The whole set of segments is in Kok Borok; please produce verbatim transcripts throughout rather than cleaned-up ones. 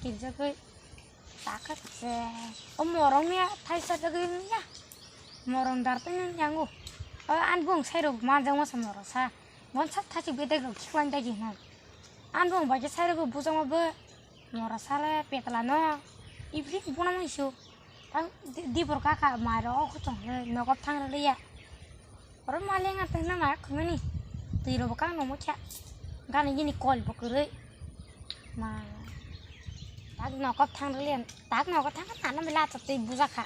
Kijagwi takha se. O morong ya thaisa jagwi ya. Morong dar twi nang yango. O an bung sai rok manjak masa morong sa. Bon sa thasi bedek rok khiklai dagi hwn. An bung bai sai rok bujang ma bo. Morong sale petla no. Ibri bona maisu. Tang di, di bor kaka mai rok o khutong le nogo thang rok ya. Oro maleng a tengna ma khumani. Twi rok bwkang no mokya. Gana gini kol bo kwrwi. Ma. Tak nokop thang rili, tak nokop thang ka nana bila ta twi buja kha.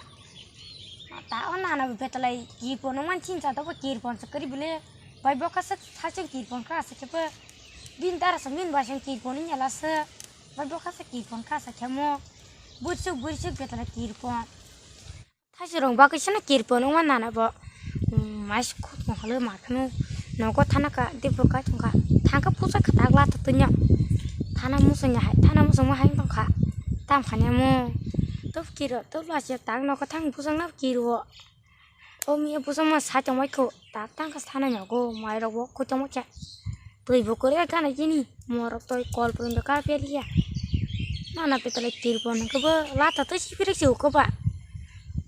Ta o nana betalai kirpon no man chin cha to kirpon sa kari bile. Bai boka sa sa kirpon kha sa khe. Bin dara sa min ba sa kirpon ni la sa. Bai boka sa kirpon kha sa khe mo. Bursuk bursuk betalai kirpon. Thaisirok bagwi sano kirpon wngma nana bo. Umm, mais khutma holo ma kheno nogo thana ka, dipor kai thangkha. Thangkha pusa kha tagla ta twnyo. Thana musungya hai, thana musungma hai tongkha. Tam khani mo. Tub kiro, tub lachia tang nogo thang pusangna kiro. O miya pusangma sai tongbai kho. Tak tang kha sana nogo, mai rok bo khoi tongma khe. Twi bo kwrwi gana gini, morok toi kol purun do ka peliya. Nana petala tirpon hwnkhe bo lata twi siphirik se ukhe ba.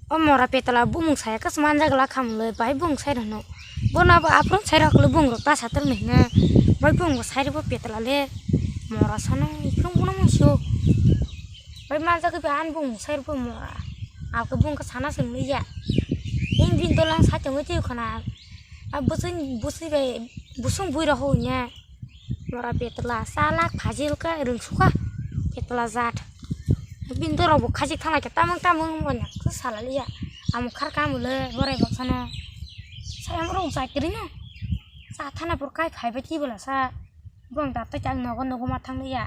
O mora petala bumung saya kas manjak la khamloi bai bung sai rwno. Bono abo aphuru sai rok le bung rok ta satrwk ni hwnna. Bai bung bo sai rwbo petala le mora sano iphuru bono mungsu. Bai manjak khe bai ani bung sai rwbo mora. Ako bung khe sana se nungya. Ing bin dolang sai tongwi twi khana. A bwswng bwswng bai bwswng bui rok hwnwi. Mora petla salak phajil ka rwngsuka petla jat. Bini dorok bo khajik thanglai khe tamung tamung wngmani khe salaliya. Amo kharka amole borai boksano. Sayang rung chai kwrwino. Sa thana por kai phaibai twi bola sa. Bong dato chang nogo nogo ma thangliya.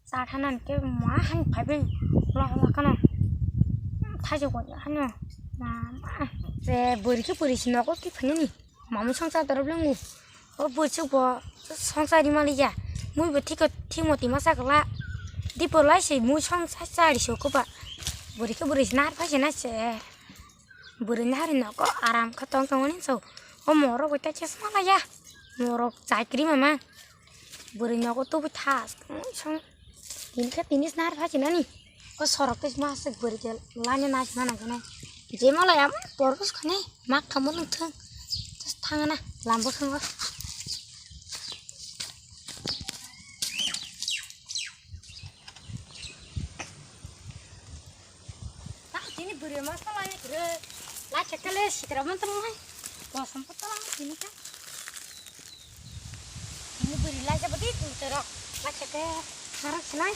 Sa thana ke ma han phaibai la la kano. Thajo ko hano. Ma ma. Se bori khe bori si nogo ki phanini. Mamung song cha dorop lengu. O bwswk bo song cha ri maliya. Mui bo thik thik moti ma cha kla. Dipo lai se mui song cha cha ri so ko ba. Bwrwi khe bwrwi nar phai se na se. Bwrwi nari nogo aram khe tong tong ni so. O morok bo ta chesma laya. Morok chai kri mama. Bwrwi nogo tubu thas. Mui song. Tini khe tini snar phai sinani. O sorok tei ma se bwrwi khe lani nai sina nang khe nai. Je ma lai amo porkos khani mak thamo nung thung. Just thang na lambo thungo. Ta tini bwrwi ma sa lai kre. Lai khe kale sitra man tong lai. Kosam pa ta lai tini khe. Ini beri laja bedi tu terok. Macet deh. Harap senai.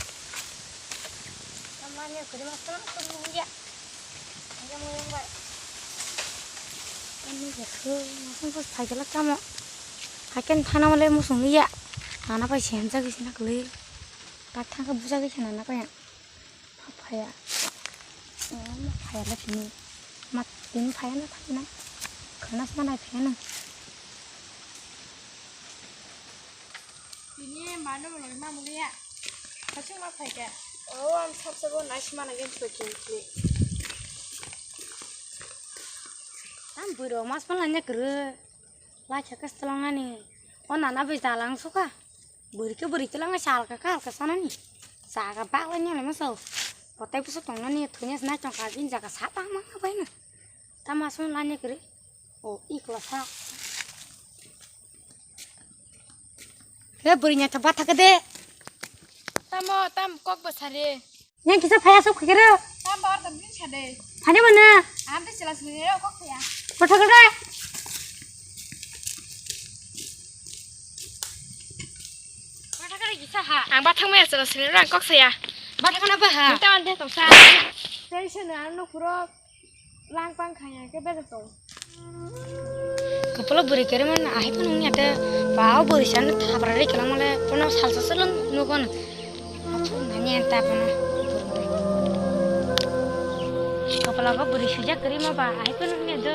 Namanya gede mas terus tu ya. Aja mau yang baik. Ini ya tu, masuk pas thai jalan kamu. Haken thana male musung ya. Nana pai senja gisi nak le. Tak thang ke busa gisi nana pai. Phaya. Phaya la tini. Mat tini phaya na phaya na. Khana sma nai phaya na. Tini mano mo loi ma mulia. Kasing ma phai ka. O am sab sabo nai sma na gen phai kini. Tam buro mas ma lanya kru. Lai khe khe stolong ani. O nana bai dalang suka. Bwrwi khe bwrwi twlang sal ka kal ka sanani. Sa ka bak lai nyale ma so. Kotai busa tong nani thwnya sna chong ka bin jaga sa tang ma bai na. Tama song lanya kri. O ikla sa. He bwrwi nya ta batha ka de. Tamo tam kok ba sare. Yang kisa phaya sok khikero. Tam bar tam bin sade. Phane mana? Am te sila sini ro kok phaya. Kotha kotha. Kotha kotha kisa ha. Ang bathang maya sila sini ro ang kok saya. Bathang na ba ha. Minta ande tong sa. Tei sene ano puro lang pang khaya ke beda tong. Kepala beri kere mana ahi pun uni ada bau beri sana thapra re kelang male puna salsa seleng nukon. Nanya enta puna. Kepala ko beri sujak kere ma ba ahi pun uni ada.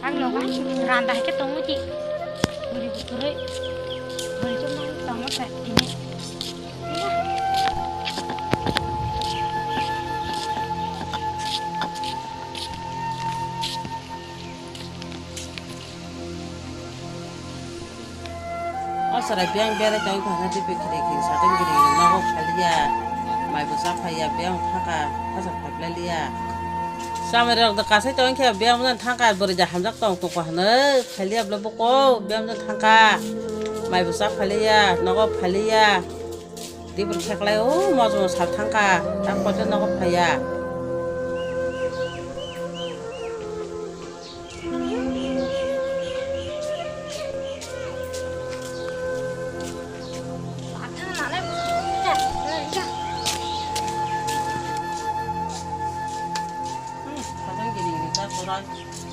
Ang nogo randa hai ke tongo di. Beri bukure. Beri cuma tongo sa ini. O chwrai biyang berai tong thangkha tei bwkhwrwi khe satung gwnwi nogo phaliya. Mai bo cha phaiya, biyang thangka, hajak phaiblai liya. Chamari rok do kasai tong khe, biyang jan thangka, bwrwi da hamjak tong tong ko hwnwi, phailia bwle buko, biyang jan thangka. Mai bo cha phailia, nogo phailia. Tibur kheklai o, mojo sal thangka, tak kote nogo phaiya. Sajang gini gini ta borok,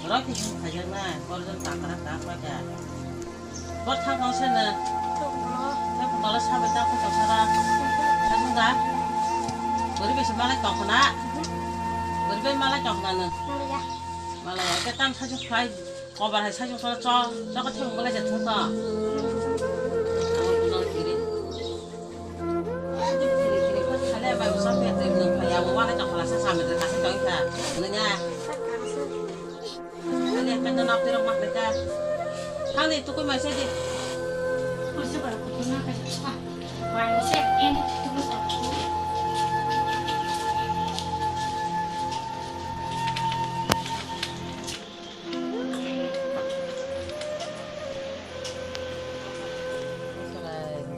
borok khe sung khaijak na, borok jang takra tak paja. Bor thang thang se na. Tei photo le sabai ta photo sara. Sajung da. Gori bai se malai tong khna. Gori bai malai tong khna no. Malai ya ke tam sajung khai. Kobar hai sajung sara cho. Cho ko thung malai je thung to. Amo puno kiri. Kiri kiri ko thale bai usap ya tei nang phai ya bo malai tong khna sa samit ka se tong kha. Nanya. Ani ekta nok tirok mak leka. Thang di tukui mai sai di.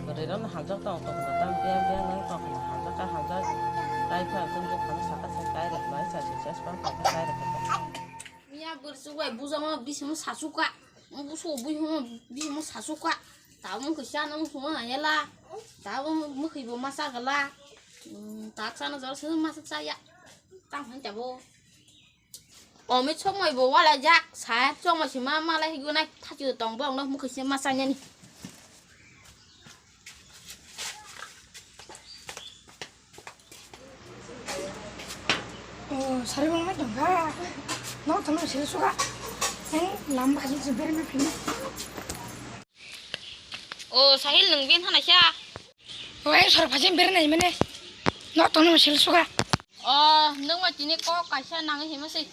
Bwrwi rok no hamjak tong tong tam biya biya nang tong hamjak ka hamjak. Tai pha tum buk hamjak saka sai tai rok bai sa si ses pa pa tai rok. Miya bwrwi bai bujama bising sasu ka. Busu bui huma bising sasu ka. Tabuk kisa nang huma yala. Tabuk mukhi bo masa gala. Tak sana jor sunu masa chaya. Tang han tabo. Omi chokmai bo wala jak sa chokmai sima malai higo nai thachio tong bo ongno mukhi sima masa nyani. O sari bang mai tongka. No tongno sila suka. Nang lam baji jibir mi phini. O Sahil nung bin hana kya? O ai sor phajim ber nai mane. No tongno sila suka. O nung ma tini kok kaisa nang hima sei.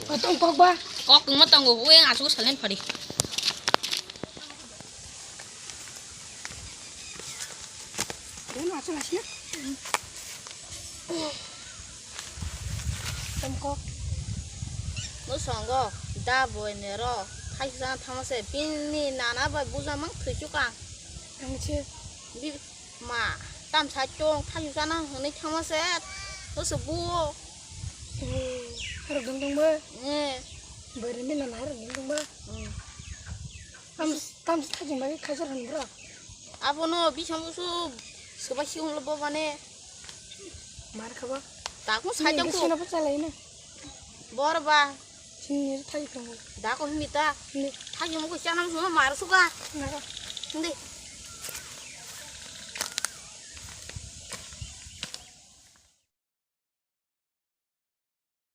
Kotong kok ba? Kok tungma tongo, ueng asuk salen phari. Deno asuk asina. Tam kok. Bo songo da boi nero thai sana thama se bini nana bai buja mang thwi chukang. Ang che. Bi Ma, tam sa chong thang sana hwnwi thangma se. Oso buo. Aro dong dong ba. Eh. Bari mina na aro dong dong ba. Hmm. Tam tam sa thang ba khajar han bro. Abono bisam usu soba si umlo bo mane. Mar khaba. Takmo sa chong ko. Sina pa chalai na. Bor ba. Sini thai khang. Da ko himi ta. Ni. Thai mo ko chanam suma mar suka. Na. Ndi.